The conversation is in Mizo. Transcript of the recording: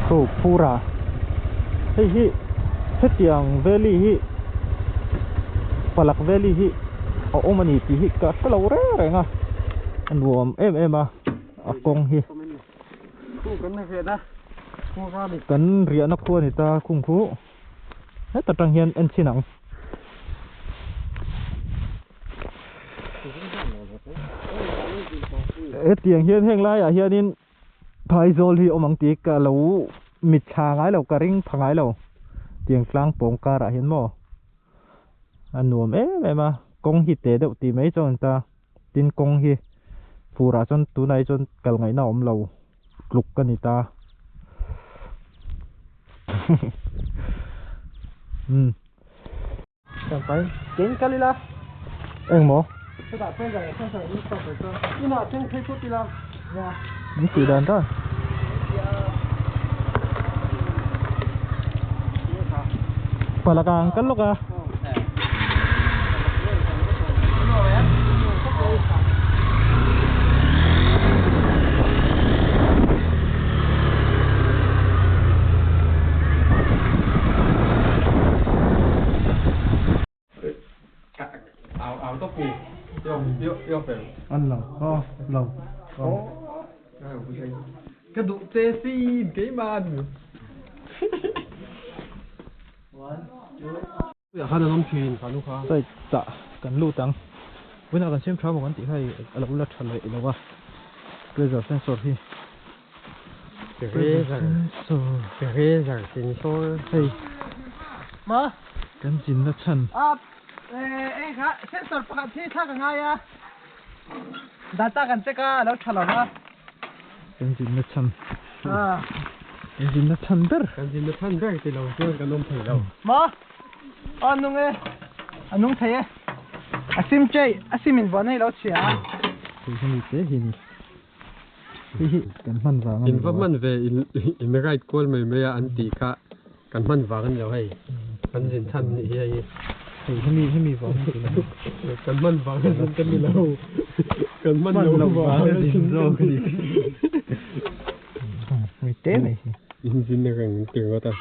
Khu phura hei hi hetiang valley hi Palak valley hi a awm a ni tih hi ka hre lo reng reng a a nuam em em a a kawng hi kan riahna khua a ni ta khung khu heta tang hian en chhin ang. Hetiang hian heng laiah hianin Phaizawl hi awm ang tih ka lo mitthla ngai lo ka ring pha ngai lo tiang tlang pawng karah hian maw a nuam em em a kawng hi teh deuh tih mai chuan a ni ta tin kawng hi furah chuan tunah hi chuan kal ngaihna a awm lo tluk a ni ta umm. Ken kal ila. Engmaw? Chutah pressure leh sensor in stop leh chuan inah thleng phei phut ila. Nia. Min tih dan dan. Palak ang kal lawk a. An lo aw lo Ka duh che sin keimah. Khan an awm thin kha nu kha. Side tah kan lut ang. Vawiinah kan siam tha maw kan tih kha hei a lo la tha leh lo a. Pressure sensor hi. Pressure sensor. Pressure sensor. Hei. Ma. Kan chinna chhan. A eh kha sensor pakhat hi thlak a ngai a. Data kan check a a lo tha lo va. Kan zinna chhan. Kan zinna chhan ber. Kan zinna chhan ber ti lo chuan kan awm thei lo. Ma! A nung e. A nung thei e. A sim chei, a sim in vawn hei lo chhia a. Hei hi ni te hi ni. Hei hi kan hman vang a ni. In va hman ve in ride kual mai mai a an tih kha kan hman vang a ni lo hei. Kan zin chhan nih hi hei. Hei hemi hemi vang a ni lo. Kan hman vang a zin ka ni lo. Kan hman lo vang a zin zawk a ni. Mi te mai hi. In zin reng tir ngawt a.